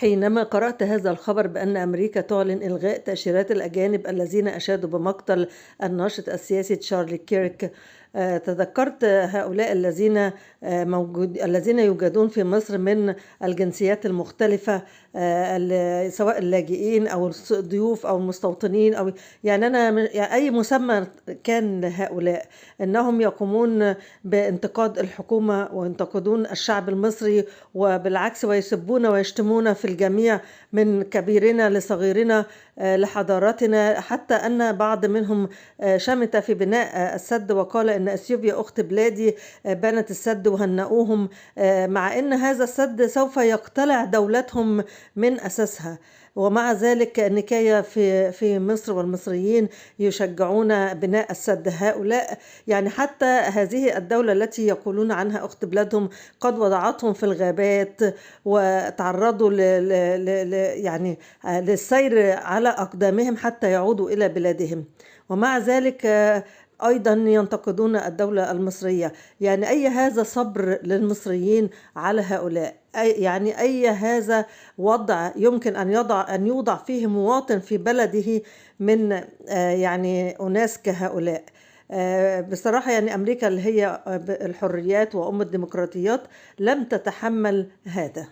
حينما قرأت هذا الخبر بأن أمريكا تعلن إلغاء تأشيرات الأجانب الذين أشادوا بمقتل الناشط السياسي تشارلي كيرك، تذكرت هؤلاء الذين موجود الذين يوجدون في مصر من الجنسيات المختلفة، سواء اللاجئين أو الضيوف أو المستوطنين، أو يعني أنا يعني أي مسمى كان لهؤلاء، أنهم يقومون بانتقاد الحكومة وينتقدون الشعب المصري، وبالعكس ويسبون ويشتمون في الجميع من كبيرنا لصغيرنا، لحضارتنا، حتى أن بعض منهم شمت في بناء السد وقال أن أثيوبيا أخت بلادي بنت السد وهنؤوهم، مع أن هذا السد سوف يقتلع دولتهم من أساسها. ومع ذلك النكاية في مصر والمصريين يشجعون بناء السد. هؤلاء يعني حتى هذه الدولة التي يقولون عنها أخت بلادهم قد وضعتهم في الغابات وتعرضوا ل ل ل يعني للسير على أقدامهم حتى يعودوا إلى بلادهم، ومع ذلك أيضا ينتقدون الدولة المصرية. يعني أي هذا صبر للمصريين على هؤلاء؟ أي هذا وضع يمكن أن يوضع فيه مواطن في بلده من يعني أناس كهؤلاء؟ بصراحة يعني أمريكا اللي هي الحريات وأم الديمقراطيات لم تتحمل هذا.